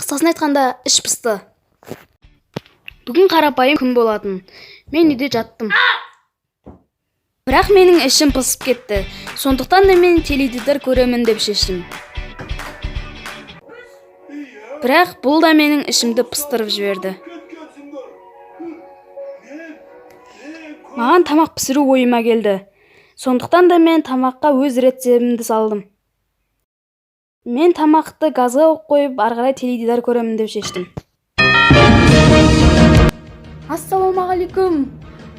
Қысқасын айтқанда, іш пысты. Бүгін қарапайым күн болатын. Мен үйде жаттым. Бірақ менің ішім пысып кетті. Сондықтан да мен теледидар көремін деп шештім. Бірақ бұл да менің ішімді пыстырып жіберді. Маған тамақ пісіру ойыма келді. Сондықтан да мен тамаққа өз рецептімді салдым. Мен тамақты газға қойып, ары қарай теледидар көремін деп шештім. Ассалаумағалейкум,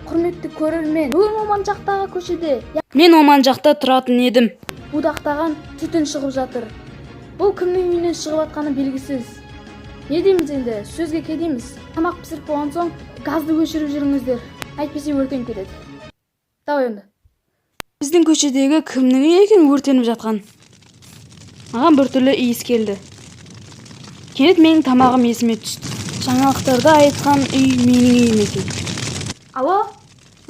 құрметті көрермен. Бүгін Оман жақтағы көшеде, мен Оман жақта тұратын едім, будақтаған түтін шығып жатыр. Бұл кімнің үйінен шығып жатқаны белгісіз. Не дейміз енді, сөзге кедейміз. Тамақ пісіріп болған соң газды өшіріп жүріңіздер, әйтпесе өртеніп кетеді. Давай онда. Біздің көшедегі кімнің үйі екен өртеніп жатқан? Маған біртүрлі иіс келді. Кенет менің тамағым есіме түсті. Жаңалықтарда айтқан үй менің үйім екен. Алло?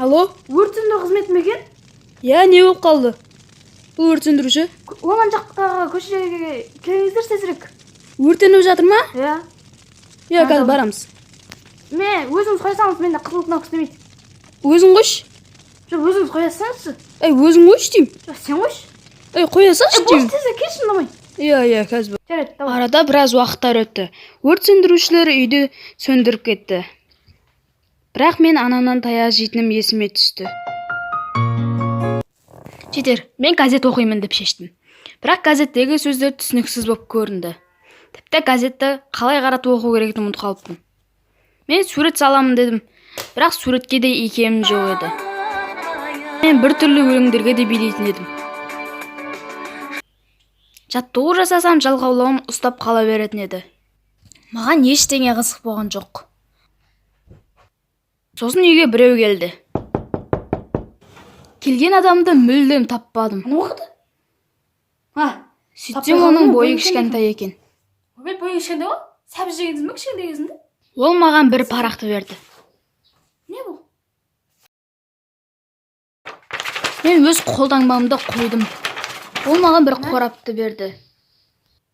Алло? Өрт сөндіру қызметі ме екен? Иә, не болып қалды? Бұл өрт сөндіруші. Оман жақтағы көшеге келіңіздер тезірек. Өртеніп жатыр ма? Иә. Иә, қазір барамыз. Мен, өзіңіз қоя салыңыз, менде қызыл кнопка істемейді. Өзің қойшы. Жоқ, өзіңіз қоя салыңызшы. Ей, өзің қойшы деймін. Жоқ, сен қойшы. Ей, қоя салшы Е, бос, деймін. Тезірек келші, ұнамай. Иә, қазір. Жарайды, давай. Арада біраз уақыттар өтті. Өрт сөндірушілер үйді сөндіріп кетті. Бірақ мен анамнан таяқ жейтінім есіме түсті. Жетер, мен газет оқимын деп шештім. Бірақ газеттегі сөздер түсініксіз болып көрінді. Тіпті газетті қалай қаратып оқу керектігін ұмытып қалыппын. Мен сурет саламын дедім, бірақ суретке де икемім жоқ еді. Мен біртүрлі өлеңдерге де билейтін едім. Жаттығу жасасам, жалқаулығым ұстап қала беретін еді. Маған ештеңе қызық болған жоқ. Сосын үйге біреу келді. Келген адамды мүлдем таппадым. Не оқыды? А? Сөйтсем, оның бойы кішкентай екен. Ойбай, бойың кішкентай ғой. Сәбіз жегенсің бе кішкентай кезінде? Ол маған бір парақты берді. Не бұл? Мен өз қолтаңбамды қойдым. Ол маған бір қорапты берді.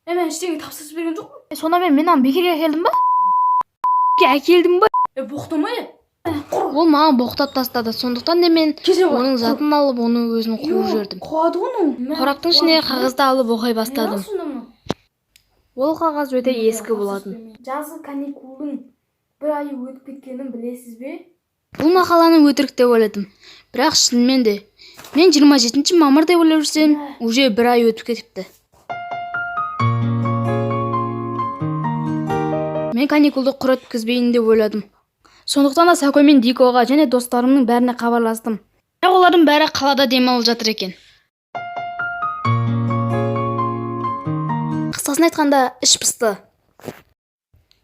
Е, мен ештеңе тапсырыс берген жоқпын. Сонда мен мынаны бекерге әкелдім ба? Әкелдім ба? Е, боқтама, е. Ол маған боқтап тастады. Сондықтан да мен Кеше ғой. оның затын алып, оны өзін қуып жібердім. Қуады ғой мынау. Қораптың ішіндегі қағазды алып оқи бастадым. Ол қағаз өте ескі болатын. Жазғы каникулдың бір айы өтіп кеткенін білесіз бе? Бұл мақаланы өтірік деп ойладым. Бірақ шынымен де мен 27 мамыр деп ойлап жүрсем, уже бір ай өтіп кетіпті. Мен каникулды құр өткізбейін деп ойладым. Сондықтан да Сако мен Дикоға және достарымның бәріне хабарластым. Бірақ олардың бәрі қалада демалып жатыр екен. Қысқасын айтқанда, іш пысты.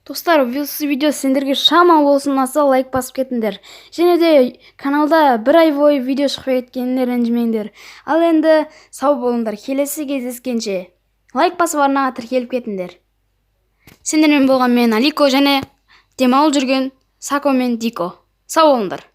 Достар, осы видео сендерге шама болсын ұнаса, лайк басып кетіңдер. Және де каналда бір ай бойы видео шықпай кеткеніне ренжімеңдер. Ал енді сау болыңдар, келесі кездескенше. Лайк басып, арнаға тіркеліп кетіңдер. Сендермен болған мен, Алико, және демалып жүрген Сако мен Дико. Сау болыңдар.